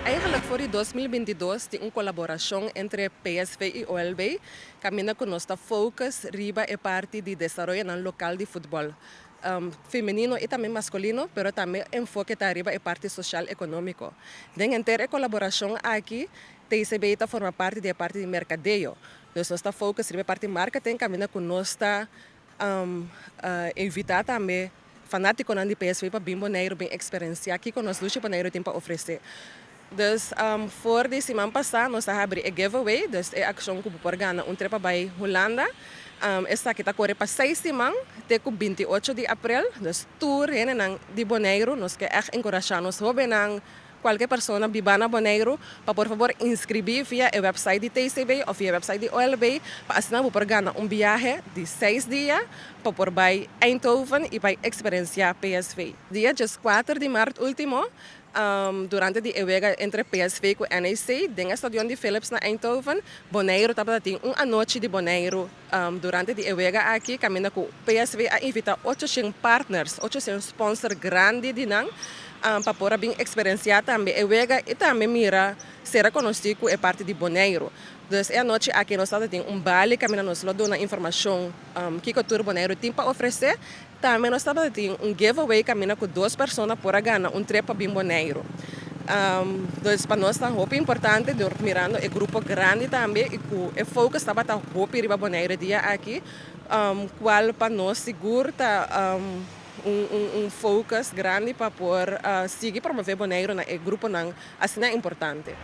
Eigenlijk for di 2022 tin un kolaborashon entre PSV i OLB, kaminda ku nos ta focus riba e parti di desaroyo lokal di futbòl femenino i tambe maskulino, pero tambe enfoke ta riba e parti sosial ekonómiko. Den henter e kolaborashon aki, TCB ta forma parti di e parti di merkadeo. Dus nos ta focus riba e parti marketing, kaminda ku nos ta invitá tambe fanátikonan di PSV pa bin Boneiru, bin eksperensiá kiko nos dushi Boneiru tin pa ofresé. Dus for di siman pasá nos a habri e giveaway, dus e akshon ku por gana un trip bai Hulanda. Esaki ta kore pa 6 siman, te ku 28 di aprel. Dus tur hendenan di Boneiru, nos ke echt enkurashá nos hóbennan, kualke persona biba na Boneiru, pa por fabor inskribí via e website di TCB òf via e website di OLB, pa asina por gana un biahe di 6 dia pa por bai Eindhoven i bai eksperensiá PSV. Dia 4 di mart último, durante di e wega entre PSV ku NEC, den stadion di Philips na Eindhoven, Boneiru tabatin un anochi di Boneiru durante di e wega aki, kaminda ku PSV a invitá 800 partners, 800 sponsor grandi di nan, pa por bin eksperensiá tambe e wega i tambe mira sera konosí ku e parti di Boneiru. Dus e anochi aki nos tabatin un baile kaminda nos lo duna informashon kiko tur Boneiru tin pa ofresé. Tambe nos tabatin un giveaway kaminda ku dos persona por a gana un trip pa bin Boneiru. Dus pa nos ta hopi importante, dor mirando e grupo grandi tambe i ku e focus tabata hopi riba Boneiru dia aki, kual pa nos sigur ta un focus grandi pa por sigui promové Boneiru na e gruponan asina importante.